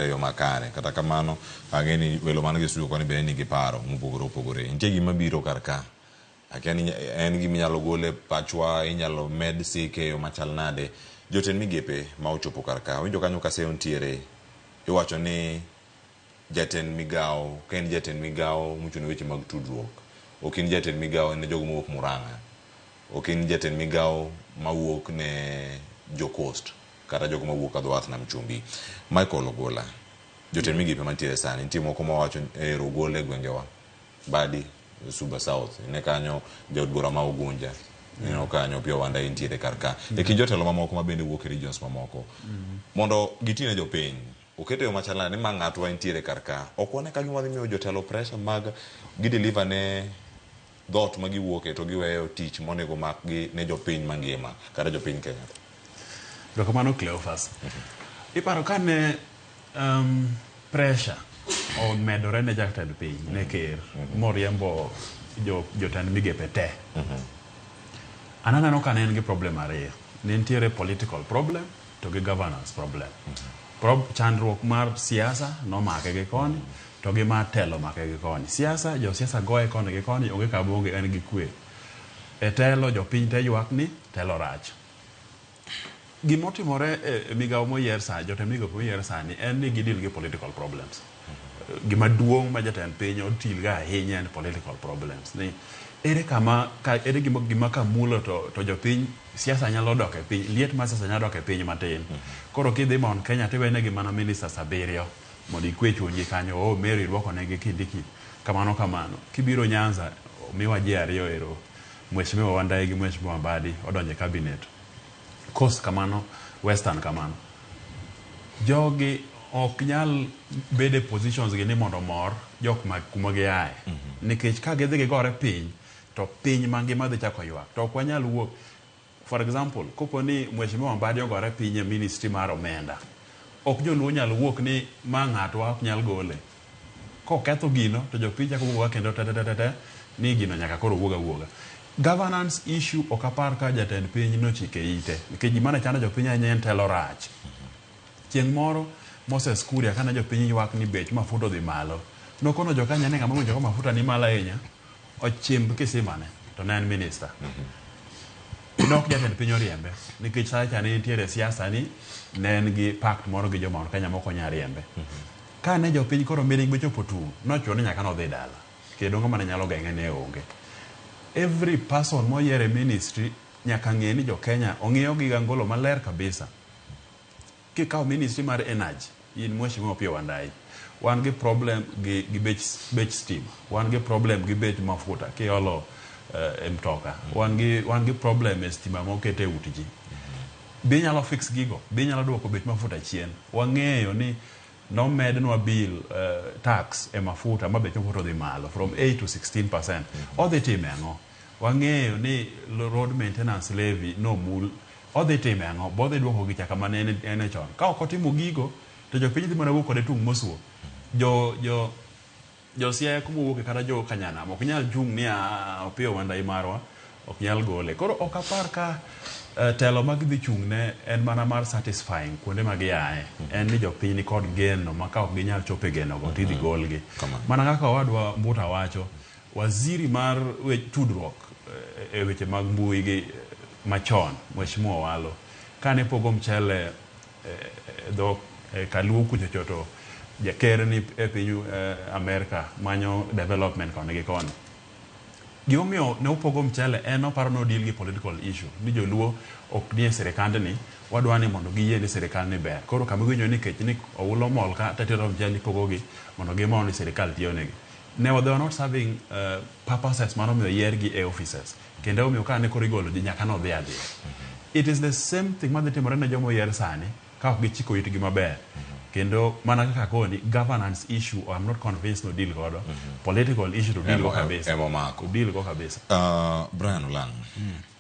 E yo makare. Kata kamano, ang'e ni welo man gi studio koni bende nigi paro mopogore opogore. Nitie gima biro kar ka. Akia ni en gima inyalo gol e pachwa, inyalo med sike e yo machal nade. Jotend migepe ma ochopo kar ka, awinjo kanyo ka seyo nitiere, iwacho ni jatend migawo, ka in jatend migawo mochung' ne weche mag tudruok, ok in jatend migawo ne jogo mowuok Murang'a, ok in jatend migawo mawuok ne jo Coast, kata jogo mawuok ka dho wath nam chumbi. Michael Ogola, jotend migepe mantiere sani, nitie moko mawacho ero ogol e gwengewa, Mbadi, Suba South, ine kanyo jaod bura ma Ugunja, ineno kanyo Opiyo Wandayi nitiere kar ka. E kind jotelo mamoko ma bende wuok e regions mamoko, mondo giti ne jopiny, oket e yo machal nade ni ma ng'atwa nitiere kar ka. Ok wane ka gima dhi miyo jotelo pressure mag gi deliver ne dhoot ma giwuoke to giweyo tich monego makgi ne jopiny mangima kata jopiny Kenya. Erokamano Cleophas. Iparo kane pressure omedore ne jatend piny ne ker moriembo jotend migepe te. An aneno ka ne en gi problem ariyo. Ne nitiere political problem to gi governance problem. Chandruok mar siasa nomake gi koni to gi mar telo omake gi koni. Siasa, josiasa goye koni gi koni, onge kama onge en gi kwe. E telo jopiny te ywak ni telo rach. Gimotimore e migawo moyier sani, jotend migepe moyier sani en ni gideal gi political problems. Gima duong' ma jatend piny otil ga ahinya en political problems. Ni ere kama, ka, ere gima kamulo to jopiny siasa nyalo dok e piny, liet mar siasa nyalo dok e piny matin. Koro kidhi Mount Kenya tiwenegi mana ministers abiriyo mondo ikwe chunygi kanyo, oh Mary irwako negi Kindiki, kamano kamano. Kibiro Nyanza, omiwa ji ariyo ero, Mheshimiwa Wandayi gi Mheshimiwa Mbadi odonjo e cabinet. Coast kamano, Western kamano. Jogi ok nyal bedo e positions gi ni mondo omor jok ma kuma giaye. Nikech ka gidhi gigore piny, to piny mangima dhi chako ywak. To ok wanyal wuok. For example, kopo ni Mheshimiwa Mbadi ogore piny e ministry mar omenda, ok joluo nyal wuok ni ma ng'atwa ok nyal gole. Koketho gino to jopiny chako wuok kendo te te te te ni gino nyaka koro wuog awuoga. Governance issue ok apar ka jatend piny nochike ite. Nikech gima ne chando jopiny ahinya en telo rach. Chieng' moro Moses Kuria kane jopiny ywak ni bech mafuta odhi malo, nokono jokenya ni ng'ama owinjo ka mafuta ni malo ahinya ochimb kisimane to ne en minister. Nok jatend piny oriembe nikech sacha ne nitiere siasa ni ne en gi pact moro gi jo Mount Kenya mok onyal riembe. Kane jopiny koro miring mochopo tung', nochuno ni nyaka nodhi dala. Kendo ng'ama ne nyalo geng'e ne onge. Every person moyier e ministry nyaka ng'e ni jo Kenya ong'iyo gi gangolo maler kabisa. Kikawo ministry mar energy, in Mheshimiwa Opiyo Wandayi, wan gi problem gi bech stima, wan gi problem gi bech mafuta kiolo e mtoka, wan gi problem e stima moket e ut ji. Be inyalo fix gigo? Be inyalo duoko bech mafuta chien? Wang'eyo ni nomednwa bill tax e mafuta ma bech mafuta odhi malo from 8 to 16%. Odhi time ang'o? Wang'eyo ni road maintenance levy nomul. Odhi time ang'o? Bodhi duoko gi chaka mane en e chon. Ka ok otimo gigo, to jopiny dhi mana wuok kode tung' mosuo. Jo Siaya kuma owuoke kata jo Kanyanam ok nyal chung' ni Opiyo Wandayi marwa ok nyal gole. Koro ok apar ka telo ma gidhi chung' ne en mana mar satisfying kuonde ma giaye. En ni jopiny ni kod geno ma ka ok ginyal chopo e geno go to idhi golgi. Mana kaka owadwa Mbuta wacho, waziri mar tudruok e weche mag mbui gi machon, Mheshimiwa Owalo, kane pogo mchele e dho kaluo kuchocho to jaker ni e piny Amerka manyo development koni gi koni. Gimomiyo ne opogo mchele en oparo ni odeal gi political issue ni joluo ok nie sirikandni, wadwa ni mondo giyie ni sirikal ni ber. Koro kama iwinjo ni kech ni oulo mol ka tatero mchele ipogogi mondo gimor ni sirikal tiyo negi. Ne they were not serving purposes manomiyo yiergi e offices. Kendo omiyo ka ne koro igolo ji nyaka nodhi adhiya. It is the same thing madhi timore ne joma oyier sani ka ok gichiko itgi maber. Kendo mana kaka koni governance issue I'm not convinced no deal godo. Political issue to deal go kabisa. Emo mako. To deal go kabisa. Brian Olang'.